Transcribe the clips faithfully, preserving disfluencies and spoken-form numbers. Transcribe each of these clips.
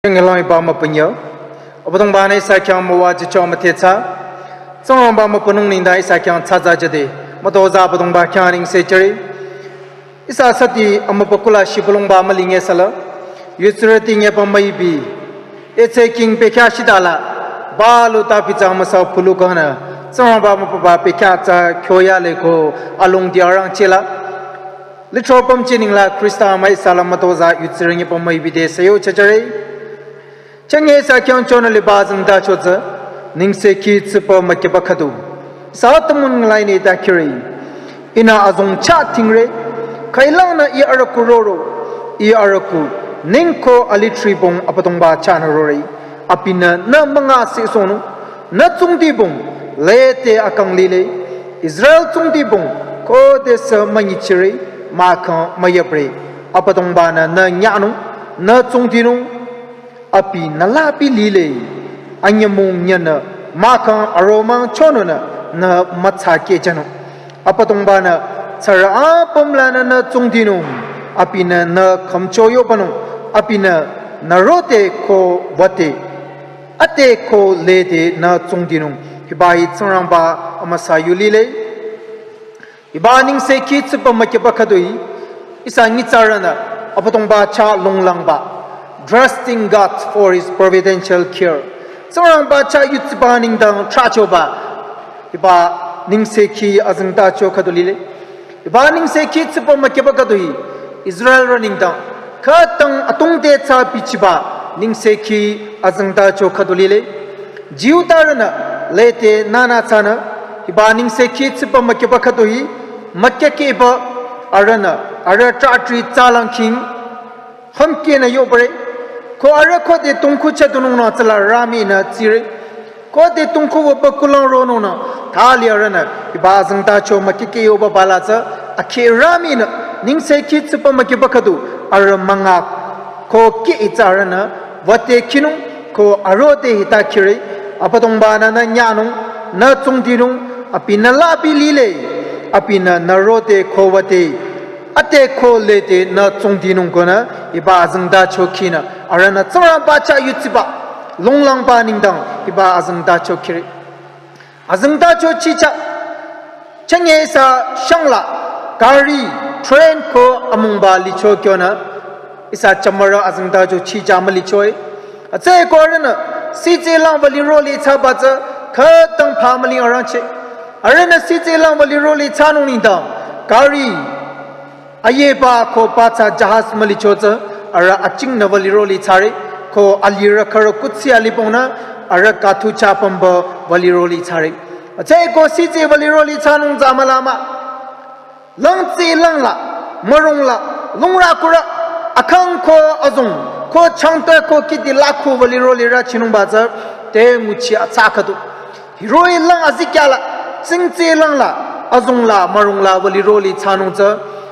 Ngelang iba mapanya. Abüdongba nü ihsa khyang müwajücho müthetsa. Tsingrangba mübünung nengdang ihsa khyang tsatsa jüde. Mütozah Abüdongba khyang ningse jüre. Ihsa sati amübükuh la shibülungba mülinge sala. Yutsürüti nge pü müibi. Etse king pekya shidala. Balu ta pitsang müsa pulu kana. Tsingrangba mübüba pekya tsa kyoya leko alongdi arangchela. Lithro pümji nengla Khrista amüi sala mütozah yutsürü nge pü müibi de sayo chachare. Chenge ihsa khyang chonü liba azengtacho tsü, ningse khi tsipü mükiba khüdu. Ihsa atümun nglainü ta kire. Ihnü azong chah tingre, khüilangnü ih arüku roro, ih arüku, ningko alitribong Abüdongba chahnü rore. Abinü nü münga sesonung, nü tsungdibong, lete akang lile, Israel tsungdibong, khodesü münyichire, mahkhang müyapre. Abüdongba nü nü nyanung, nü tsungdinung, abi nü labi lile, anyümong nyanü, mahkhang aromang chonunü, nü mütsakeh jünung. Abüdongba nü, tsara apüm lanü nü tsungdinung, abinü nü khümcho yobanung, abinü nü rode ko wüde, ade ko lede nü tsungdinung. Hiba hi Tsingrangba amüsa yu lile. Hiba ningse khi tsipü mükiba khüdu hi, ihsa nyitsarünü, Abüdongba chah longlangba, trusting God for his providential care. Tsingrangba chah yutsiba nengdang trahchoba, hiba ningse khi azengtacho khüdu lile. Hiba ningse khi tsipü mükiba khüdu hi, Israelrü nengdang, khütang atungte tsü bichiba, ningse khi azengtacho khüdu lile. Jihudarünü, lete nünü tsünü, hiba ningse khi tsipü mükiba khüdu hi, mükyakehba, arühnü, arüh trahtri tsalang king, hümkenü yobare, ko arüh khode tungku chadunung nü tsüla rüminü tsire, khode tungku wüba kulang ronung nü, thali arühnü, hiba azengtacho mükyakeh yoba bala tsü, akhe rüminü, ningse khi tsipü mükiba khüdu, arüh münga, ko kih itsarünü, wüde khinung, ko arode hita kire, Abüdongba nü nü nyanung, nü tsungdinung, abinü labi lile, abinü nü rode ko wüde, ade ko lede nü tsungdinung konü, hiba azengtacho khinü, arühnü Tsingrangba chah yutsiba, longlangba nengdang, hiba azengtacho kire. Azengtacho chicha, chenge ihsa shangla, gari, train ko amungba licho kyonü, ihsa chamarü azengtacho chicha mülichoe. Atse ko arühnü, sitse langba liro li thsaba tsü, khütang pha müling arangcheh. Arühnü sitse langba liro li thsanung nengdang, gari, ayeba ko patsa jahaz mülicho tsü, arüh achingnü wüliro li thsare, ko alirü khürü kuthsi alipongnü, arüh kathu chapümba wüliro li thsare. Atse ko sitse wüliro li thsanung tsü mülama. Langtse langla, mürongla, lungrü kurü, akhang ko azong, ko changta ko kiti lakhu wüliro li rüchinungba tsü, te nguchi atsa khüdu. Hiroh-i lang azikyala, tsingtse langla, azongla, mürongla, wüliro li thsanung tsü,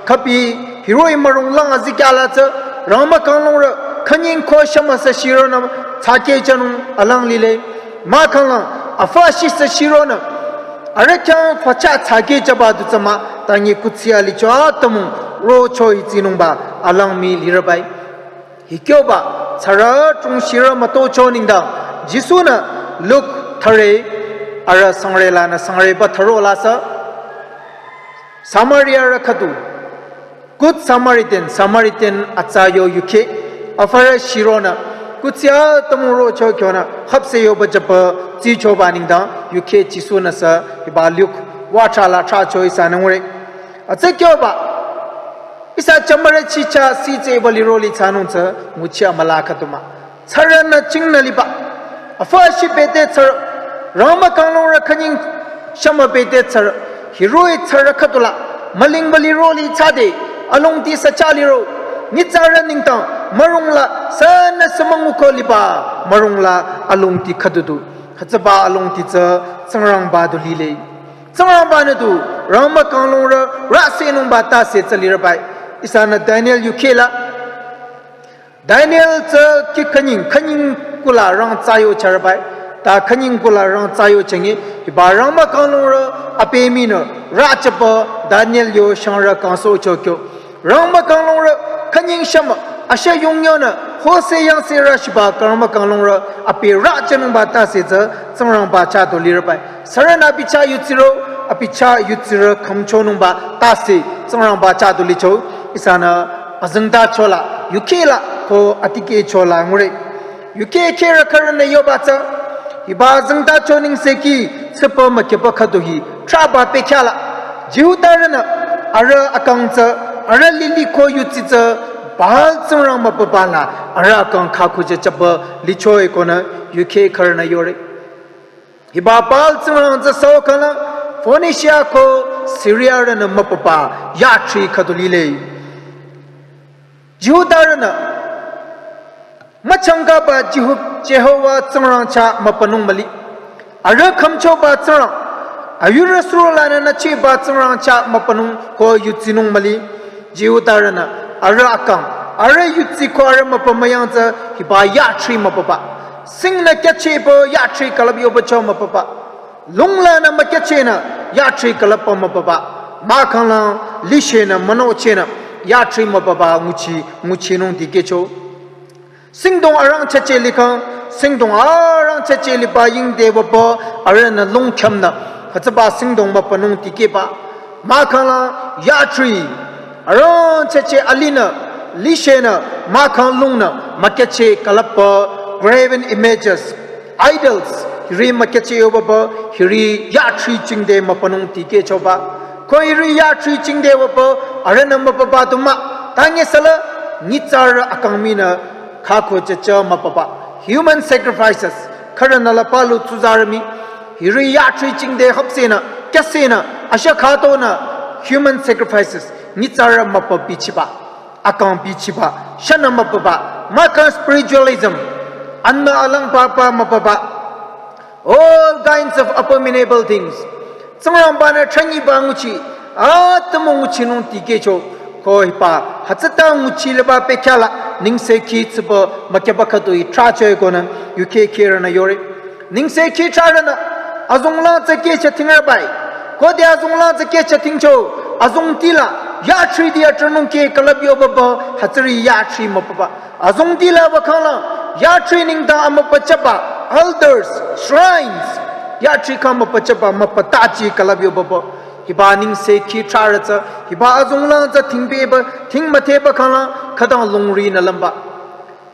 khübi, hiroh-i mürong lang azikyala tsü, rangmü kanglungrü, khünying ko shümüsa shironü, tsakeh jünung alang lile, mahkhang lang, afü shisa shironü, arüh khyang fücha tsakeh jüba du tsü mah, tangi kuthsi alicho atümung, rocho itsinungba, alang mii lirübai. Hikyoba, tsara chungshirü mütocho nengdang, Jisu-nü Luk thüre, arüh sangre lanü sangreba thüro lasü, Samariarü khüdu, Good Samaritan, Samaritan atsa yo yukheh, afürü shironü, kuthsi atümung rocho kyonü, hapse yoba jüba, tsichoba nengdang, yukheh Jisu-nü sü, hiba Luk, wüthra la thracho ihsanü ngure. Atse kyoba, ihsa chamarü chicha sitse wüliro li thsanung tsü nguchi amüla khüdu mah. Tsarünü chingnü liba. Afü shi bete tsarü. Rangmü kanglungrü khünying shümü bete tsarü. Hiroh-i tsarü khüdula. Müling wüliro li thsade. Alongdi sücha liro. Nyitsarü nengdang. Mürongla. Sünüsü münguko liba. Mürongla alongdi khüdu du. Hütsüba alongdi tsü Tsingrangba du lile. Tsingrangba-nü du, rangmü kanglungrü, rüsenungba tase tsü lirübai. Ihsanü Daniel yukheh la. Daniel tsü ki khünying, khünying kula rang tsayo chürübai. Ta khünying kula rang tsayo chüngi, hiba rangmü kanglungrü, ape minü, rüchapü, Daniel yo shangrü kangsohcho kyo. Rangmü kanglungrü, khünying shümü, ashe yongyonü, Kose yangserü shiba karama kanglongrü, abi rü jünungba tase tsü, Tsingrangba chah du lirübai. Sürünü abi chah yutsiro, abi chah yutsirü khümchonungba tase, Tsingrangba chah du licho, ihsanü azengtachola, yukhela, ko atikehchola ngure. Yukheh kherü khürünü yoba tsü, hiba azengtacho nengsekhi, tsüpü mükheba khüdu hi, trahba pekhyala. Jihudarünü, arüh akang tsü, arüh lili ko yutsi tsü, Baal tsingrang müpaba la, arüh akang khakhu jüchaba, licho-i konü, yukheh khürünü yore. Hiba Baal tsingrang tsü sao khala, Phoenicia ko Syriarünü müpaba, yathri khüdu lile. Jihudarünü, müchangkaba Jihu-, Jehova Tsingrang chah müpanung müli. Arüh khümchoba tsingrang, ayurü surolanü nücheba tsingrang chah müpanung ko yutsinung müli. Jihudarünü, arüh akang, arüh yutsi ko arüh müpamayang tsü hiba yathri müpaba. Singnü kyacheba yathri külüp yobacho müpaba. Lunglanü mükyachehnü, yathri külüpba müpaba. Mahkhanglang, lishehnü, münochehnü, yathri müpaba nguchi, nguchinung dikehcho. Singdong arangchehcheh likhang, singdong arangchehcheh liba yingde wüpü, arühnü lungkhyümnü, hütsüba singdong müpanung dikehba. Mahkhanglang, yathri, arangchehcheh alinü, lishehnü, mahkhang lungnü, mükyacheh külüpba, graven images, idols, hiri mükyachehyobaba, hiri yathri chingde müpanung dikehchoba. Ko hiri yathri chingde wüpü, arühnü müpaba du mah, tange sala, nyitsarü akang minü, khakhu jücho müpaba. Human sacrifices, khürünü la palu tsuzarü mii, hiri yathri chingde hüpsehnü, kyasehnü, asha khütonü, human sacrifices, nyitsarü müpa bichiba. Akang bichiba, shanü müpaba, mahkhang spiritualism, anma alang papa müpaba. All kinds of abominable things. Tsingrangbanü thsanyiba nguchi, atümung nguchinung dikehcho, ko hiba, hütsüta nguchi liba pekhyala, nengsekhi tsüpü, mükyaba khüdu-i trahcho-i konü, yukheh kherünü yore. Nengsekhi trahrünü, azonglang tsü kehcheh thingrübai. Khode azonglang tsü kehcheh thingcho, azongtila, yathri di atranung keh külüp yobaba, hütsüri yathri müpaba. Azongtila wükhanglang, yathri nengdang amüpachaba, altars, shrines, yathri khyang müpachaba, müpatachi külüp yobaba. Hiba nengsekhi trahrü tsü, hiba azonglang tsü thingbeba, thingmütheba khanglang, khütang lungrinü lümba.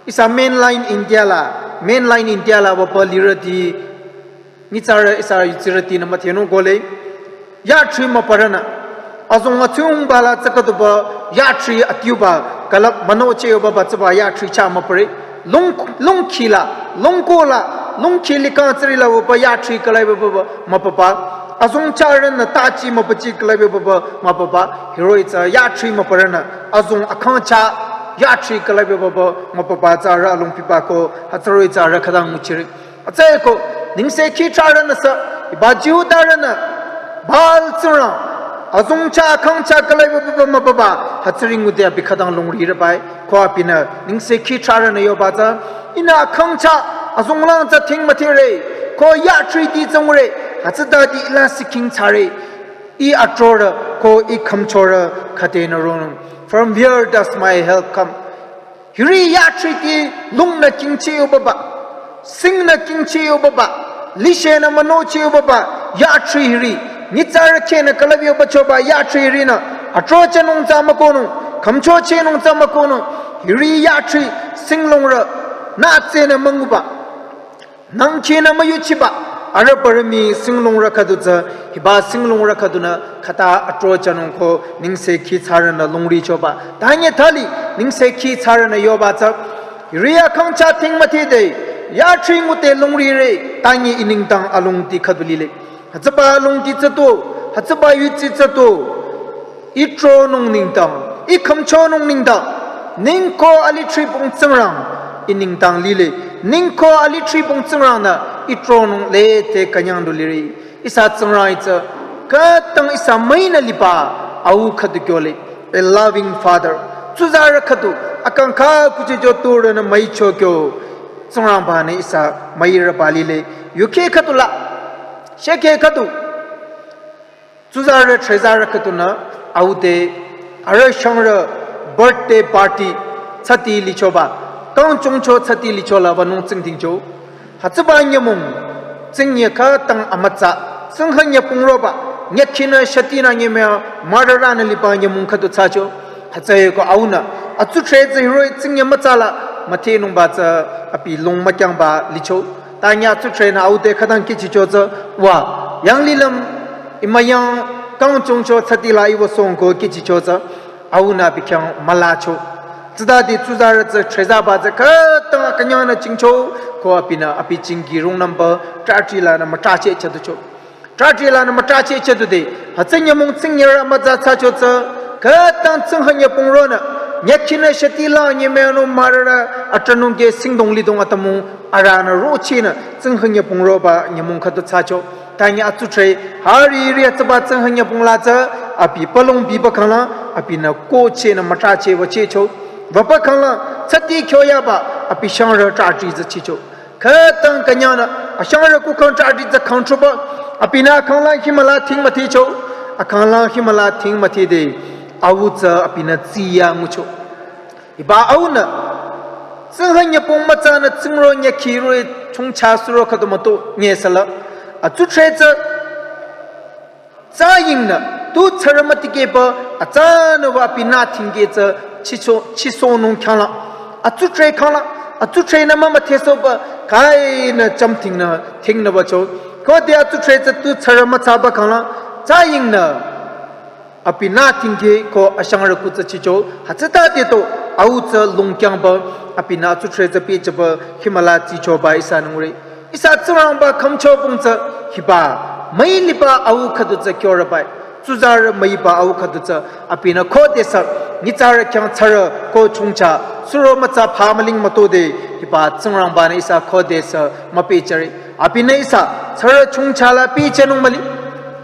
Ihsa mainline India la, mainline India la wüpü lirüti, nyitsarü ihsa yutsirütinü müdhenung kohle, yathri müparünü. Azong atsungba la tsükatuba, yathri atiuba, külüp münocheh yobaba tsüba yathri chah müpare. Lung, lungkhi la, lungko la, lungkhi likhang tsüri la wüpü yathri külüp yobaba, müpaba. Azong chahrünü tachi müpachi külüp yobaba, müpaba. Hiroh-i tsü yathri müparünü, azong akhang chah, yathri külüp yobaba, müpaba tsü arüh alongpiba ko, hütsüroh-i tsü arüh khütang nguchire. Hütsüeko, nengsekhi trahrünü sü, hiba Jihudarünü, Baal tsingrang, azong chah akhang chah külüp yobaba müpaba, hütsüri ngude abi khütang lungrirübai, ko abinü, nengsekhi trahrünü yoba tsü, ihnü akhang chah, azonglang tsü thingmüdhere, ko yathri di tsü ngure, hütsütati ila siking thsare, ih atrorü, ko ih khümchorü, khüdenü ronung. From where does my help come? Hiri yathri ti lungnü kingcheh yobaba, singnü kingcheh yobaba, lishehnü münocheh yobaba, yathri hiri, nyitsarü khehnü külüp yobachoba yathri hirinü, atrochanung tsü mükohnung, khümchochehnung tsü mükohnung, hiri yathri singlungrü, nü tsenü münguba. Nangkhinü müyuchiba, arüh parümi singlungrü khüdu tsü, hiba singlungrü khüdunü, khüta atrochanung ko, nengsekhi thsarünü lungrichoba. Tanye thali, nengsekhi thsarünü yoba tsü, hiri akhang chah thingmüdhede, yathri ngude lungrire, tanye ih nengdang alongti khüdu lile. Hütsüba alongti tsü tu, hütsüba yutsi tsü tu, ih tronung nengdang, ih khümchonung nengdang, ningko alithri pung tsingrang, ih nengdang lile, ningko alithri pung tsingrangnü, ih tronung lete künyang du lire, ihsa tsingrang ih tsü, khütang ihsa müinü liba, au khüdu kyole, a loving father, tsuzarü khüdu, akang kha kuchi jo turünü müicho kyo, tsingrangbanü ihsa müirüba lile, yukheh khüdu la, shükheh khüdu, tsuzarü, threzarü khüdunü, aude, arüh shangrü, birthday party, thsati lichoba. Kang chongcho tsati licho la wünung tsingdhingcho. Hütsüba nyümong, tsingye khütang amütsa, tsingkhü nyüpung roba, nyükhinü shati nü nyemüa, mürarünü liba nyümong khüdu thsacho. Hütsüeko aunü, atsuthre tsü hiroh-i tsingye mütsa la, müthenungba tsü abi lung mükyangba licho. Ta nyü atsuthrenü au te khütang kihchicho tsü, wa, yanglilüm, imüyang, kang chongcho tsati la iwü songko kihchicho tsü, aunü abi khyang mülacho. Tsütade tsuzarü tsü threzaba tsü khütang akünyangnü jingcho, ko abinü abi jingki rungnümba, trahthri lanü mütrahcheh chüducho. Trahthri lanü mütrahcheh chüdude, hütsü nyümong tsingyerü mütsa thsacho tsü, khütang tsingkhü nyüpung ronü, nyükhinü shati la nyemüanü mürarü, atranung ke singdong lidong atümung, arühnü rochehnü, tsingkhü nyüpung roba nyümong khüdu thsacho. Ta nyü atsuthre, hari ri atsüba tsingkhü nyüpung la tsü, abi palong biba khangla, abinü kohchehnü mütrahcheh wüchehcho. Wüba khangla, tsati kyo yaba, abi shangrü trahthri tsü chicho. Khütang künyangnü, ashangrü kukhang trahthri tsü khangchoba, abinü akhanglang himüla thing müthehcho, akhanglang himüla thing müthehde, au tsü abinü tsiya ngucho. Hiba aunü, tsingkhü nyüpung mütsanü tsingro nyükhi roh-i chongcha suro khüdu müto nyesüla. Atsuthre tsü, tsayingnü, tu tsarü mütikehba, atsanü wa abinü thingkeh tsü, chiso, chisonung khyangla. Atsuthre khangla, atsuthrenü mümüthesohba, kainü chamthingnü, thingnü wücho. Khode atsuthre tsü tu tsarü mütsaba khangla, tsayingnü. Abinü thingkeh ko ashangrü kuh tsü chicho, hütsütade to, au tsü lungkyangba, abinü atsuthre tsü pehjüba, himüla tsichoba ihsanü ngure. Ihsa Tsingrangba khümchopung tsü, hiba, müi liba au khüdu tsü kyorübai. Tsuzarü müiba au khüdu tsü, abinü khodesü, nyitsarü khyang tsarü, ko chongcha, suro mütsa pha müling mütode, hiba Tsingrangbanü ihsa khodesü, müpehjüre. Abinü ihsa, tsarü chongcha la pehjünung müli.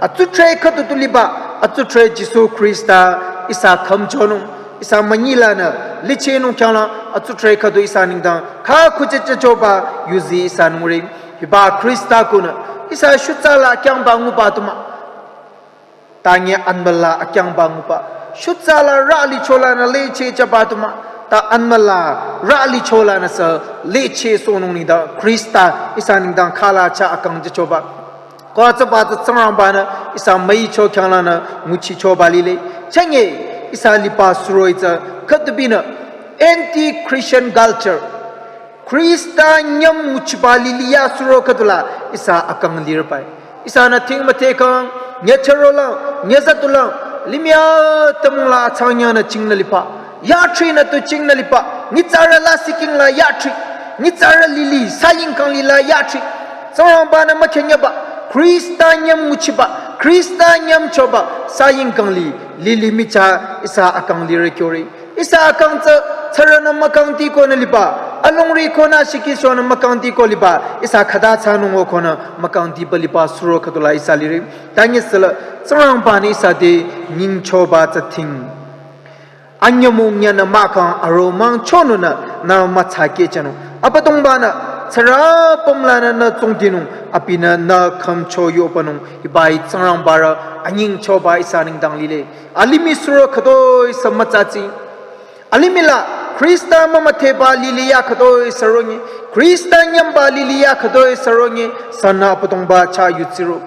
Atsuthre khüdu tu liba, atsuthre Jisu Khrista, ihsa khümchonung, ihsa münyi lanü, lichehnung khyangla, atsuthre khüdu ihsa nengdang, kha khuchehchehchoba, yuzi ihsanü ngure, hiba Khrista kuhnü, ihsa shutsa la kyangba nguba tu mah. Ta nyü anbala akyangba nguba, shutsa la rü licho lanü lichehchehba tu mah, ta anbala rü licho lanü sü lichehsohnung nengdang, Khrista, ihsa nengdang khala chah akang jüchoba. Ko atsüba tsü Tsingrangbanü, ihsa müicho khyanglanü, nguchichoba lile. Chünye, ihsa liba suroh-i tsü, khüdubinü, anti-Christian culture. Khrista nyüm nguchiba lili ya suro khüdula, ihsa akang lirübai. Ihsanü thing müthehkhang, nyüchürolang, nyüzatulang, limih atümung la athsangnyünü jingnü liba. Yathrinü tu jingnü liba, nyitsarü lasihking la yathri, nyitsarü lili, sayingkang li la yathri. Tsingrangbanü mükhenyaba, Khrista nyüm nguchiba, Khrista nyüm choba, sayingkang li, lili michah, ihsa akang lirü kyore. Ihsa akang tsü, tsarünü mükangdi konü liba, alongri konü shikishonü mükangdi ko liba, ihsa khüta thsanung o konü mükangdiba liba suro khüdula ihsa lirü. Ta nyesüla, Tsingrangbanü ihsa te nyingchoba tsü thing. Anyümong nyanü mahkhang aromang chonunü nü mütsa kehjünung. Abüdongbanü, tsarü pümlanü nü tsungdinung, abinü nü khümcho yohpünung, hiba-i Tsingrangbarü, anyingchoba ihsa nengdang lile. Alimih suro khütoi sü mütsatsi. Alimih la, Khrista mümüthehba lili ya khütoi sü rongi, Khrista nyümba lili ya khütoi sü rongi, sünü Abüdongba chah yutsiro.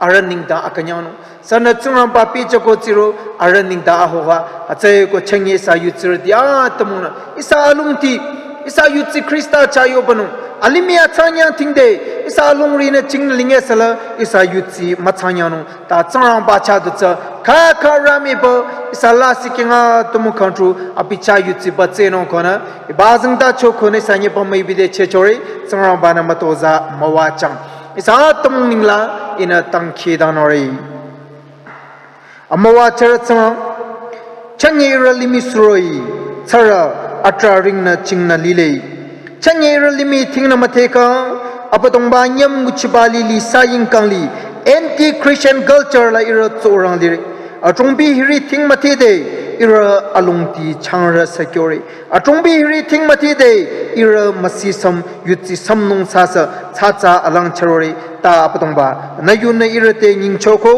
Arüh nengdang akünyangnung. Sünü Tsingrangba pehjüko tsiro, arüh nengdang ahoha, atsüko chünye ihsa yutsirüti atümungnü. Ihsa alongdi, ihsa yutsi Khrista chah yohpünung. Alimih athsangnyang thingde, ihsa alongrinü jingnü linge süla, ihsa yutsi müthsangyangnung. Ta Tsingrangba chah du tsü, kha kha rümiba, ihsa lasihking atümung khangtru, abi chah yutsiba tsehnung konü, hiba zingta cho konü ihsa nyüpa müibi de chehchore, Tsingrangbanü mütozah müwajang. Ihsa atümung ninglang, ihnü dangkhidangnangre. Amüwa chah Tsingrang, chünye ihrü limih suroh-i, tsarü atrah ringnü jingnü lile. Chünye ihrü limih thingnü müthehkhang, Abüdongba nyüm nguchiba lili sayingkang li, anti-Christian culture la ihrü tsurang lire. Adrongbi hiri thing müthehde, ihrü alongdi changrü sü kyore. Adrongbi hiri thing müthehde, ihrü müsisüm yutsi sümnung sasü, tsatsa alang chürore, ta Abüdongba. Nü yunü ihrü te nyingchoko,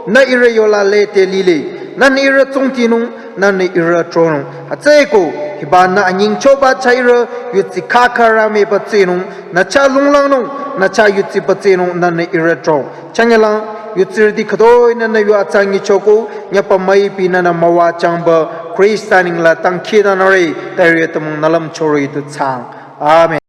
nü ihrü yola lete lile, nünü ihrü tsungdinung, nünü ihrü tronung. Hütsüeko, Hiba nü anyingchoba chah ihrü yutsi khakha rü mübütsinung, nü chah lunglangnung, nü chah yutsi pütsinung nünü ihrü tro. Changela, yutsirüti khütoi nünü yu atsa nyichoko, nyapa müipi nünü müwajüngba, Khrista nengla dangkhidangnangre, ta ihrü atümung nü lümchore tu thsaang. Amen.